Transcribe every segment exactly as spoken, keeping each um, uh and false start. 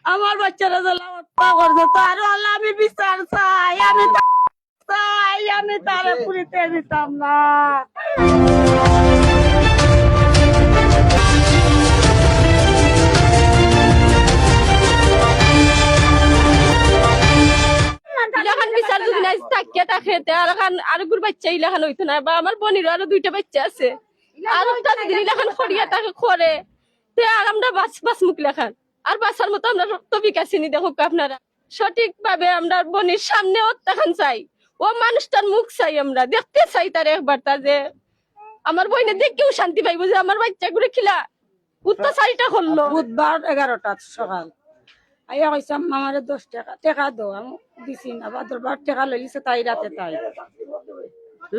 আমার বাচ্চারে যেলা হত্যা করছে, তার হলে আমি বিচার চাই, আমি তা-, চাই, আমি তারে পুড়িতে দিতাম না। ইলাখান বিচার যদি নাই থাকিয়া থাকে, তে আর খান আরেকগুর বাচ্চা ইলাখান হইতো না, বা আমার বোনেরও আরো দুইটা বাচ্চা আছে, আর একটা যদি ইলাখান করিয়া থাকে করে, তে আর আমরা বাঁচ-, বাঁচমু কিলাখান? আর বাঁচার মতো আমরা রক্ত বিকাশিনী দেখুক আপনারা। সঠিকভাবে আমরা বোনের সামনে হত্যাখান চাই, ও মানুষটার মুখ চাই, আমরা দেখতে চাই তার একবার, তা যে আমার বইনে দেখেও শান্তি পাইবো যে আমার বাচ্চাগুলো কিলা অত্যাচারিতা করলো। বুধবার এগারোটা সকাল আইয়া কইছে, "আম্মা, আমারে দশ টাকা, টাকা দাও।" আমি দিছি না, বাদর বার টাকা লইলিছে তাই রাতে তাই।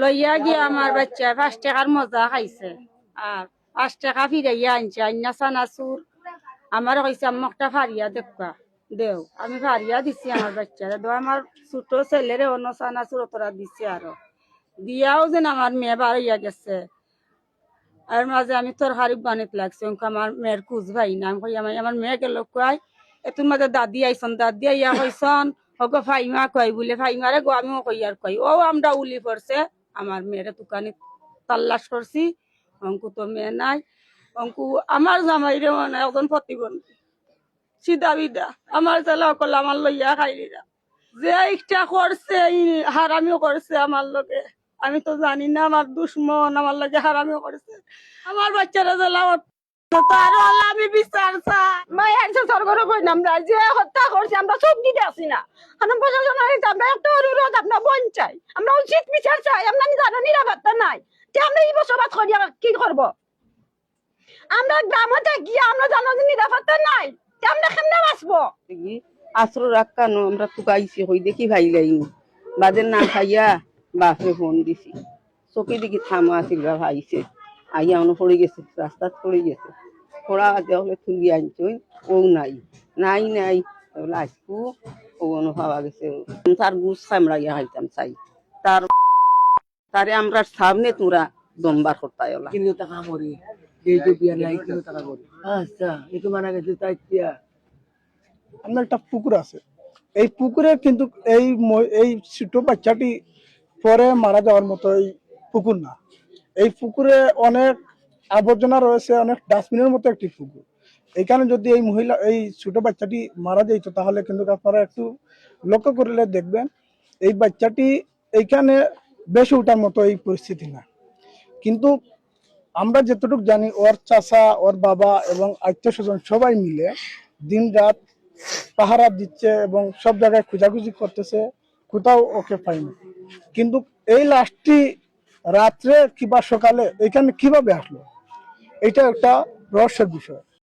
লইয়া গিয়া আমার বাচ্চায় পাঁচ টাকার মজা খাইছে, আর পাঁচ টাকা ফিরাইয়া আনছে, আইনা চানাচুর। আমারে কইছে, "আম্মা, একটা ফারিয়া দেখবা, দেও।" আমি ফারিয়া দিছি আমার বাচ্চারে, দো আমার ছোট ছেলেরে অন্য চানাচুর অতরা দিছি আরো। দিয়াও যেন আমার মেয়ে বার হইয়া গেছে। আর মাঝে আমি তরকারি বানিত লাগছি, ওকে আমার মেয়ের খুঁজ পাই না। আমি কই, "আমার, আমার মেয়ে গেল কই?" এতুর মাঝে দাদি আইছন, দাদি আইয়া কইছন, "ওগো ফাইমা কই?" বুলে, "ফাইমারে গো, আমিও কই আর কই।" ও আমরা উলি পড়ছে, আমার মেয়েরে তুকানি তাল্লাশ করছি, অঙ্কু তো মেয়ে নাই, অঙ্কু আমার জামাইরে মানে একজন প্রতিবন্ধী, সিধা বিধা, আমার জেলা অকল আমার লইয়া খাইলিরা। যে ইচ্ছা করছে, এই হারামিও করছে আমার লগে। আমি তো জানি না, আমার দুশমন আমার লগে হারামিও করছে। আমার বাচ্চারা জেলা অত-, তো আরো আল্লাহ আমি বিচার চাই। মাই আনছে সরগর কই আমরা যে হত্যা করছি, আমরা চোখ দিতে আসি না। কারণ প্রশাসন হইতে আমরা একটা অনুরোধ, আমরা বোন চাই, আমরা উচিত বিচার চাই। আমরা জানো নিরাপত্তা নাই, তে আমরা এই বসবাস করিয়া কি করব? আমরা গ্রামে থাকি, আমরা জানো যে নিরাপত্তা নাই, তে আমরা কেমনে বাঁচবো? দেখি, আশ্রয় রাখা নো, আমরা তুকাইছি, কই দেখি ভাই লাইনি। বাদে না খাইয়া বাপরে ফোন দিছি। চকি দেখি থামা আছিল বা ভাইছে। আইয়া অনো পড়ে গেছে, রাস্তাত পড়ে গেছে। পড়া বাদে হলে তুলি আনছইন, ও নাই। নাই, নাই। বলে, "আইসকু, ও অনো পাওয়া গেছে।" তার গুস কামড়াইয়া খাইতাম চাই। তার তারে আমরার সামনে তোরা দমবার করতায় ওলা। কিন্তু টাকা করি, এই যে বিয়া নাই, কিন্তু টাকা করি। আচ্ছা, এ তো মারা গেছে, তাই কিয়া? আমার একটা পুকুর আছে, এই পুকুরে কিন্তু এই ম-, এই ছোট বাচ্চাটি পরে মারা যাওয়ার মতো এই পুকুর না। এই পুকুরে অনেক আবর্জনা রয়েছে, অনেক ডাস্টবিনের মতো একটি পুকুর। এখানে যদি এই মহিলা, এই ছোট বাচ্চাটি মারা যাইতো, তাহলে কিন্তু আপনারা একটু লক্ষ্য করলে দেখবেন, এই বাচ্চাটি এইখানে বেশি ওঠার মতো এই পরিস্থিতি না। কিন্তু আমরা যতটুকু জানি, ওর চাচা, ওর বাবা এবং আত্মীয় স্বজন সবাই মিলে দিন রাত পাহারা দিচ্ছে এবং সব জায়গায় খোঁজাখুঁজি করতেছে, কোথাও ওকে পাইনি। কিন্তু এই লাশটি রাত্রে কিবা সকালে এখানে কিভাবে আসলো, এটা একটা রহস্যের বিষয়।